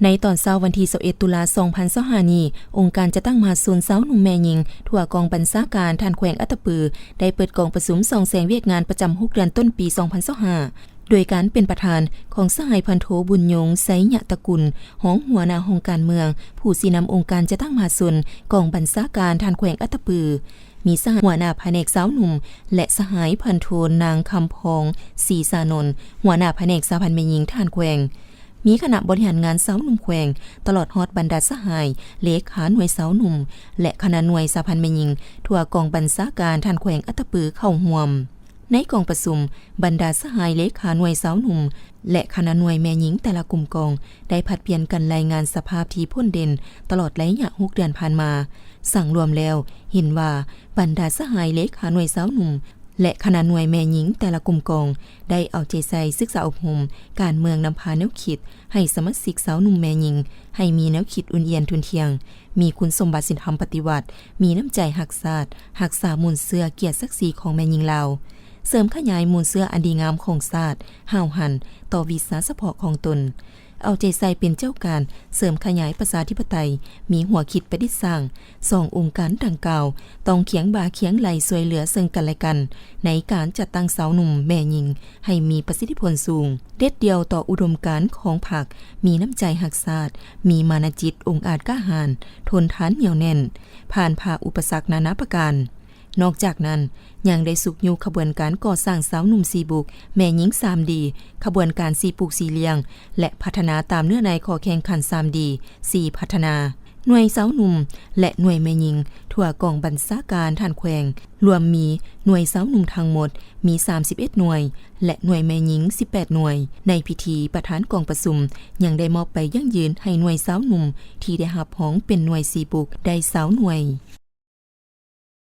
ໃນຕອນເຊົ້າວັນທີຊາວເອັດ ຕຸລາ ສອງພັນຊາວຫ້ານີ້, ອົງການຈັດຕັ້ງມະຫາຊົນຊາວໜຸ່ມແມ່ຍິງ ທົ່ວກອງບັນຊາການ ທ່ານແຂວງອັດຕະປື ໄດ້ເປີດກອງປະຊຸມສ່ອງແສງວຽກງານປະຈຳຫົກເດືອນຕົ້ນປີສອງພັນຊາວຫ້າ ໂດຍການເປັນປະທານຂອງສະຫາຍພັນໂທ ບຸນຍົງ ໄຊຍະຕະກຸນ ຮອງຫົວໜ້າຫ້ອງການເມືອງ, ຜູ້ຊີ້ນຳອົງການຈັດຕັ້ງມະຫາຊົນ ກອງບັນຊາການ ທ່ານແຂວງອັດຕະປື, ມີສະຫາຍຫົວໜ້າພະແນກຊາວໜຸ່ມ ແລະ ສະຫາຍພັນໂທ ນາງ ຄຳພອງ ສີສານົນ ຫົວໜ້າພະແນກສະຫະພັນແມ່ຍິງ ທ່ານແຂວງ, ມີຄະນະບໍລິຫານງານຊາວໜຸ່ມແຂວງ, ຕະຫຼອດຮອດບັນດາສະຫາຍເລຂາໜ່ວຍຊາວໜຸ່ມ ແລະ ຄະນະໜ່ວຍສະຫະພັນແມ່ຍິງ ທົ່ວກອງບັນຊາການ ທ່ານແຂວງອັດຕະປື ເຂົ້າຮ່ວມ. ໃນກອງປະຊຸມ, ບັນດາສະຫາຍເລຂາໜ່ວຍຊາວໜຸ່ມ ແລະ ຄະນະໜ່ວຍແມ່ຍິງແຕ່ລະກຸ່ມກອງ ໄດ້ຜັດປ່ຽນກັນລາຍງານສະພາບທີ່ພົ້ນເດັ່ນຕະຫຼອດໄລຍະຫົກເດືອນຜ່ານມາ. ສັງລວມແລ້ວ, ເຫັນວ່າບັນດາສະຫາຍເລຂາໜ່ວຍຊາວໜຸ່ມ ແລະ ຄະນະໜ່ວຍແມ່ຍິງແຕ່ລະກຸ່ມກອງ ໄດ້ເອົາໃຈໃສ່ສຶກສາອົບຮົມການເມືອງນຳພາແນວຄິດໃຫ້ສະມາຊິກຊາວໜຸ່ມແມ່ຍິງ ໃຫ້ມີແນວຄິດອຸ່ນອຽນທຸ່ນທ່ຽງ, ມີຄຸນສົມບັດສິນທຳປະຕິວັດ, ມີນ້ຳໃຈຮັກຊາດ, ຮັກສາມູນເຊື້ອກຽດສັກສີຂອງແມ່ຍິງລາວ, ເສີມຂະຫຍາຍມູນເຊື້ອອັນດີງາມຂອງຊາດ, ຫ້າວຫັນຕໍ່ວິຊາສະເພາະຂອງຕົນ, ເອົາໃຈໃສ່ເປັນເຈົ້າການເສີມຂະຫຍາຍປະຊາທິປະໄຕ, ມີຫົວຄິດປະດິດສ້າງ. ສອງອົງການດັ່ງກ່າວ ຕ້ອງຄຽງບ່າຄຽງໄຫຼ່ຊ່ວຍເຫຼືອເຊິ່ງກັນແລະກັນ ໃນການຈັດຕັ້ງຊາວໜຸ່ມແມ່ຍິງ ໃຫ້ມີປະສິດທິຜົນສູງ, ເດັດດ່ຽວຕໍ່ອຸດົມການຂອງພັກ, ມີນ້ຳໃຈຮັກຊາດ, ມີມານະຈິດອົງອາດກ້າຫານ, ທົນທານໜຽວແໜ້ນ, ຜ່ານຜ່າອຸປະສັກນານາປະການ. ນອກຈາກນັ້ນ, ຍັງໄດ້ຊຸກຍູ້ຂະບວນການກໍ່ສ້າງຊາວໜຸ່ມສີ່ບຸກ, ແມ່ຍິງສາມດີ, ຂະບວນການສີ່ປູກສີ່ລ້ຽງ ແລະ ພັດທະນາຕາມເນື້ອໃນຂໍ້ແຂ່ງຂັນສາມດີ ສີ່ພັດທະນາ. ໜ່ວຍຊາວໜຸ່ມ ແລະ ໜ່ວຍແມ່ຍິງທົ່ວກອງບັນຊາການທ່ານແຂວງ ລວມມີໜ່ວຍຊາວໜຸ່ມທັງໝົດມີສາມສິບເອັດໜ່ວຍ ແລະ ໜ່ວຍແມ່ຍິງສິບແປດໜ່ວຍ. ໃນພິທີ, ປະທານກອງປະຊຸມຍັງໄດ້ມອບໃບຢັ້ງຢືນໃຫ້ໜ່ວຍຊາວໜຸ່ມທີ່ໄດ້ຮັບຮອງເປັນໜ່ວຍສີ່ປຸກໄດ້ຊາວໜ່ວຍ.